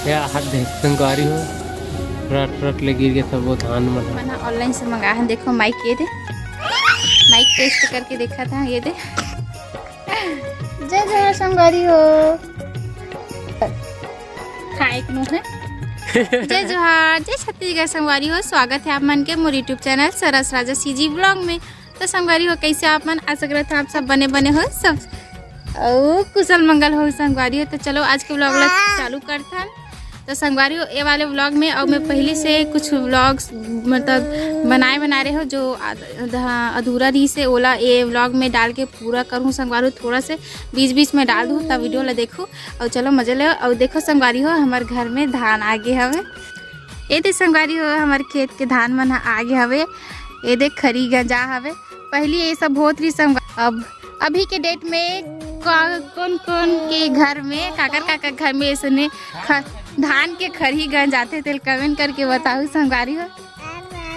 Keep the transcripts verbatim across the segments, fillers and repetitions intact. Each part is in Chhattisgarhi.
या हाथ देख संगवारी हो, रट रट ले गिर गे सबो धान मन ह। मैंने ऑनलाइन से मंगाए हे, देखो माइक ये दे, माइक टेस्ट करके देखा था, ये दे। जय जोहार संगवारी हो। खाए के मुंह है। जय जोहार, जय छत्तीसगढ़ संगवारी हो, स्वागत है आप मन के मोर YouTube चैनल सरस राजा सीजी व्लॉग में। तो संगवारी हो, कैसे आप मन? आशा करत हन आप सब बने बने हो, सब अउ कुशल मंगल हो संगवारी हो। तो चलो आज के व्लॉग ला चालू करथन। तो संगवारी हो, ये वाले व्लॉग में अउ मैं पहले से कुछ व्लॉग्स मतलब बनाए बना रहे हो जो अध-, अध-, अधूरा रहिसे, ओला ये व्लॉग में डाल के पूरा करूँ संगवारी हो। थोड़ा से बीच बीच में डाल दूँ, तब वीडियो ला देखू अउ चलो मजा ले। अउ देखो संगवारी हो, हमर घर में धान आगे हवे। ये दे संगवारी हो, हमर खेत के धान मन ह आगे हवे। ये दे खरी गंजा हवे। पहली ये सब होत रही संग-, अब अभी के डेट में का-, कौन कौन के घर में, काकर काकर घर में ऐसने ख-, धान के खरही गंजाथे, तेल कमेंट करके बताहू संगवारी हो।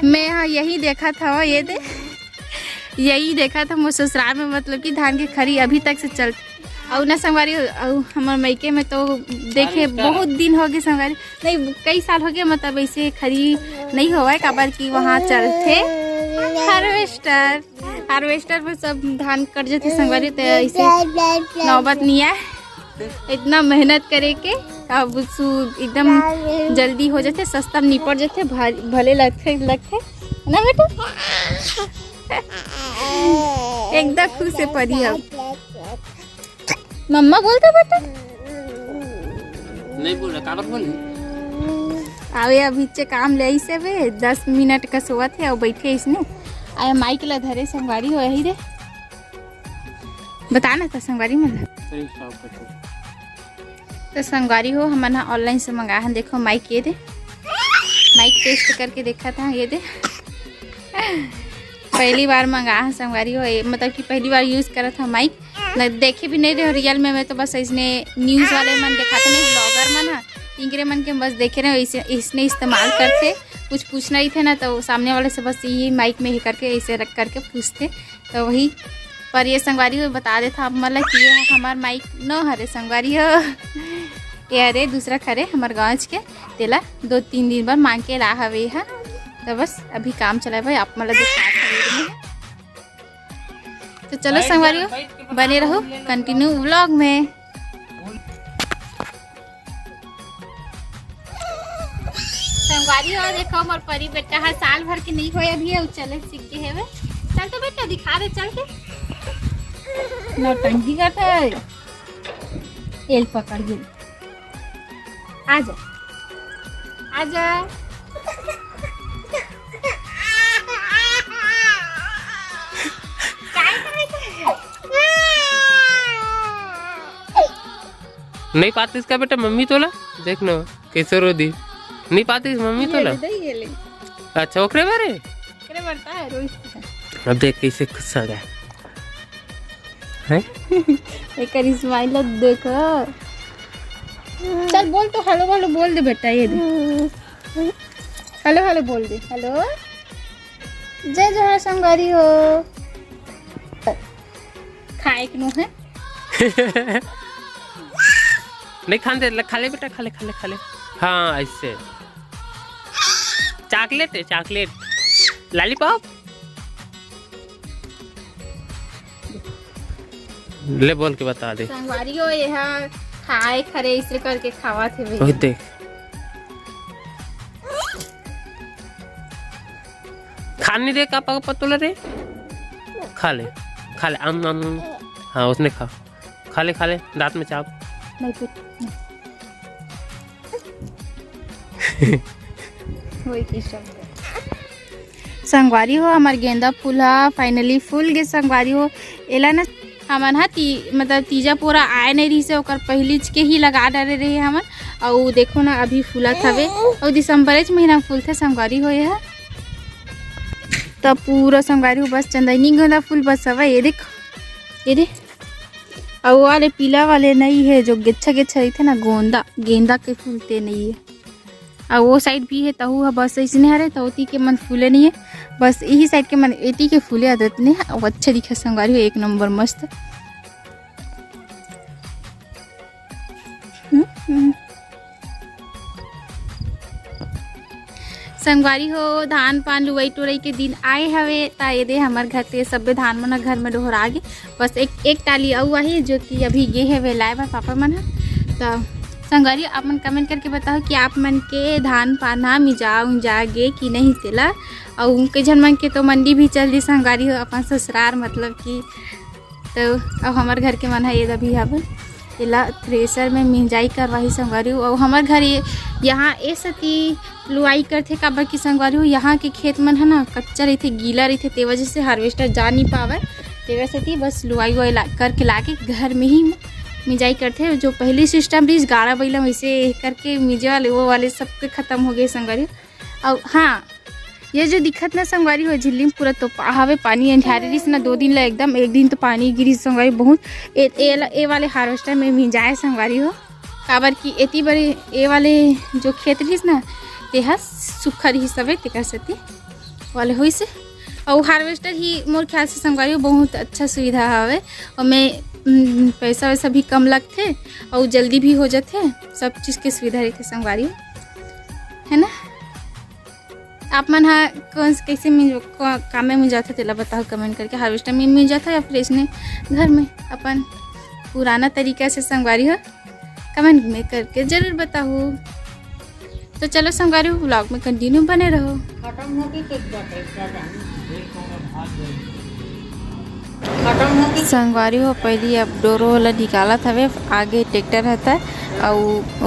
मैं हाँ यही देखा था, ये दे, यही देखा था मोर ससुराल में, मतलब कि धान के खरही अभी तक से चल। अउ ना संगवारी हो, अउ हमर मइके में तो देखे बहुत दिन हो गए संगवारी, नहीं कई साल हो गए, मतलब ऐसे खरही नहीं होवय, काबर कि वहाँ चलथे हार्वेस्टर। हार्वेस्टर में सब धान कट जथे संगवारी, तो ऐसे नौबत नहीं आए। इतना मेहनत करे के अब सु एकदम जल्दी हो जाथे, सस्ता में निपट जाथे, भल-, भले लगथे, लगथे ना बेटा। एकदम खुश है परी अब। मम्मा बोलता बेटा। नहीं बोल रहा, काबर बोली? अबे अभी चे काम ले आई से बे, दस मिनट का सोवत है अउ बैठे इसने। आया माइक ला धरे संगवारी हो यही रे। बता ना तो संगवारी मन ला। तो संगवारी हो, हमन ह ऑनलाइन से मंगाए हन। देखो माइक ये दे, माइक टेस्ट करके देखा था ये दे। पहली बार मंगाए हन संगवारी हो, ये मतलब कि पहली बार यूज करत हन माइक। न देखे भी नहीं रहे रियल में, मैं तो बस इसने न्यूज़ वाले मन दिखाते नहीं, ब्लॉगर मन ह, तिंकरे मन के बस देखे रहे, इसे, इसने इस्तेमाल करते। कुछ पूछना ही थे ना तो सामने वाले से बस यही माइक में ही करके ऐसे रख करके पूछते। तो वही पर ये संगवारी हो बता देता आप मन ला कि ये हमार माइक नो हरे संगवारी हो। ये हरे दूसरा खरे हमार गाँव के, तेला दो तीन दिन बर मांग के ला हवे हा। तो बस अभी काम चलाए भाई, आप मन ला दिखा हवे में। तो चलो संगवारी हो, बने रहो कंटिन्यू व्लॉग में। संगवारी हो, देखो मोर परी बेटा ह साल भर के नहीं होए अभी, अउ चले सीख के हेवे। चल तो बेटा दिखा दे चल के। नौटंकी करत है। एल पकड़ गेल। आजा। आजा। काय करत है? नहीं पातीस का बेटा मम्मी तोला? देख ना कैसे रो दी। नहीं पातीस मम्मी तोला? अच्छा ओकरे बारे? ओकरे बारे ता है रोहित। अब देख कैसे खुश हो गया। हैं? एकर स्माइल देखो। चल बोल तो हेलो हेलो बोल दे बेटा, ये दे। हेलो हेलो बोल दे। हेलो। जय जोहार संगवारी हो। खाए के मुंह है। नहीं खान दे, खा ले बेटा, खा ले, खा ले, खा ले। हाँ ऐसे। चॉकलेट है, चॉकलेट। लॉलीपॉप। ले बोल के बता दे। संगवारी हो, ये हा खाए खरे इसे करके खावा थे भैया। ओए देख। खाने दे का पग पतोला रे। खा ले, खा ले। आम, आम, आम। हाँ उसने खा। खा ले, खा ले, दांत में चाप। नहीं कुछ। वही की शब्द। संगवारी हो, हमार गेंदा फूल हा finally फूल गे संगवारी हो। एला ना हमन हा ती-, मतलब तीजा पोरा आए नहीं रहिसे, ओकर पहिलीच के ही लगा डरे रहे हमन। अउ देखो ना अभी फूलत हवे, अउ दिसंबरेच महीना में फूलथे संगवारी हो ये हा। तब पूरा संगवारी हो बस चंदैनी गेंदा फूल बस हवे। ये देख, ये देख। अउ वो वाले पीला वाले नहीं है, जो गेच्छा गेच्छा रहिथे ना, गोंदा, गेंदा के फूल ते नहीं है। अउ वो साइड भी है, तहू ह बस इसने हरे, तहू ती के मन फूले नहीं है, बस यही साइड के मन एती के फूले आदत नहीं है। अउ अच्छा दिखे संगवारी हो, एक नंबर मस्त। हम्म, हम्म। संगवारी हो, धान पान लुवई टोरई के दिन आए हवे, त ये दे हमर घर के सब्बे धान मन ह घर में डोहरा गे। बस एक, एक टाली अउ आही, जो कि अभी गे हवे लाए बर पापा मन ह। त संगवारी, आप मन comment करके बताओ कि आप मन के धान पान ह मिंजा उंजा गे कि नहीं तेला। अउ कई झन मन के तो मंडी भी चल दी संगवारी हो, अपन ससुरार, मतलब कि तो अब हमर घर के मन ह ये अभी हवे, एला थ्रेसर में मिंजाई करवाही संगवारी हो। अउ हमर घर ये, यहाँ ए सती लुआई करथे, काबर कि संगवारी हो, यहाँ के खेत मन ह ना कच्चा रहिथे, गीला रहिथे, ते वजह से हार्वेस्टर जा नहीं पावय। तेकर सेती बस लुआई उआई ला, करके लाके घर में ही मिंजाई करथे। जो पहली सिस्टम रहिस गाड़ा बइला में वैसे करके मिंजे वाले, वो वाले सबके खत्म हो गए संगवारी हो। अउ हाँ, ये जो दिखत ना संगवारी हो, झिल्ली में पूरा तोपा हवे, पानी अंधियारे रिस ना दो दिन ला एकदम, एक दिन तो पानी गिरिस संगवारी बहुत। ए, ए, ए वाले हार्वेस्टर में मिंजाए संगवारी हो, काबर कि एती बरे ए वाले जो खेत रिस ना, तेहा सुखा रिस हवे, तेकर सेती वाले होइस हे। अउ हार्वेस्टर ही मोर ख्याल से संगवारी हो बहुत अच्छा सुविधा हवे, ओमे, उम, पैसा वैसा भी कम लगथे, अउ जल्दी भी हो जाथे, सब चीज के सुविधा रहिथे संगवारी हो, है ना। आप मन ह कौन से, कैसे मिंज-, को-, काम में मिंजाथे, तेला बताओ comment करके। हार्वेस्टर में मिंजाथे या फिर इसने घर में अपन पुराना तरीका से संगवारी हो, comment में करके जरूर बताओ। तो चलो संगवारी हो, vlog में continue बने रहो। खत्म हो गई तो क्या करें, क्या जाने। खत्म हो गई। संगवारी हो, पहली अब डोरो वाला निकालत हवे, आगे ट्रैक्टर हता, अउ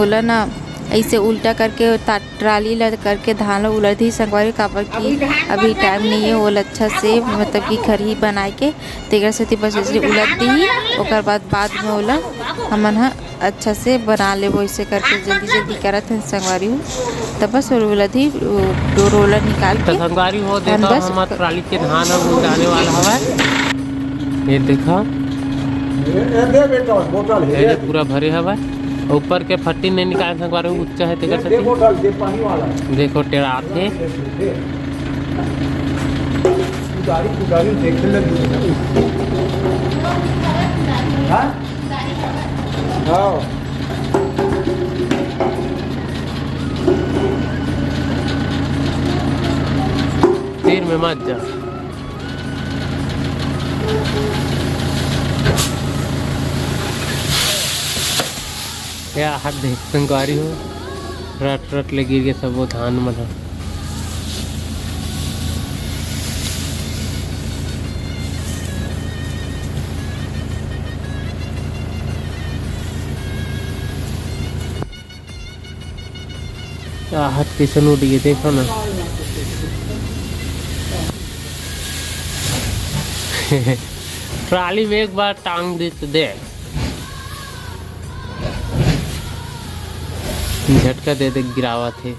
ओला ना ऐसे उल्टा करके ता-, ट्राली ला करके धान ला उलर दी संगवारी, काबर कि अभी धान अभी बन टाइम रही नहीं है, है। ओला अच्छा से मतलब कि खरही बनाए के, तेकर सेती बस ऐसे उलर दी, ओकर बाद, बाद में ओला हमन ह अच्छा से बना लेबो, ऐसे करके जल्दी जल्दी करत हन संगवारी हो। तब बस ओला दी, डोरो ओला निकाल तो के संगवारी हो, धान देखो बस हमर ट्राली के धान अब उठाने वाला हवय। ये देखो, ए, ए, दे बेटा, बोतल है, ये ये। पूरा भरे हवय। ऊपर के फट्टी नहीं निकाल सकवा रहे, ऊंचा है, तेकर ये, ये सेती। बोतल, ये पानी वाला है। देखो, टेढ़ात हे। ये, ये, ये। उधारी, उधारी देखे लगी। हाँ? हाँ। तीर में मत जा। या हाथ देख संगवारी हो, रट रट ले गिर गे सबो धान मन ह। आहत कइसन उड़ गे, देखो ना। ट्राली में एक बार टांग दे तो दे। झटका दे दे, गिरावत हे।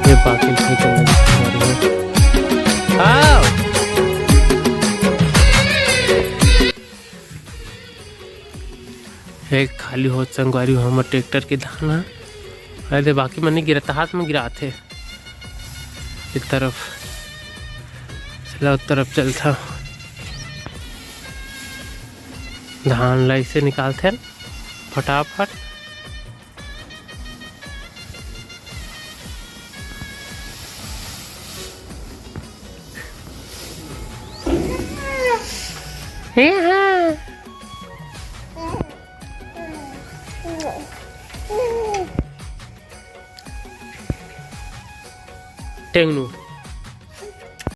ये पाकिट फेंकने लगी। हाँ। एक खाली होत संगवारी हो हमर ट्रैक्टर के धान ह। अरे बाकी मन नहीं गिरत, हाथ में गिरात हे। एक तरफ से ला, उस तरफ चलता। धान ला इसे निकालथे फटाफट। हे हाँ। टेंगनू।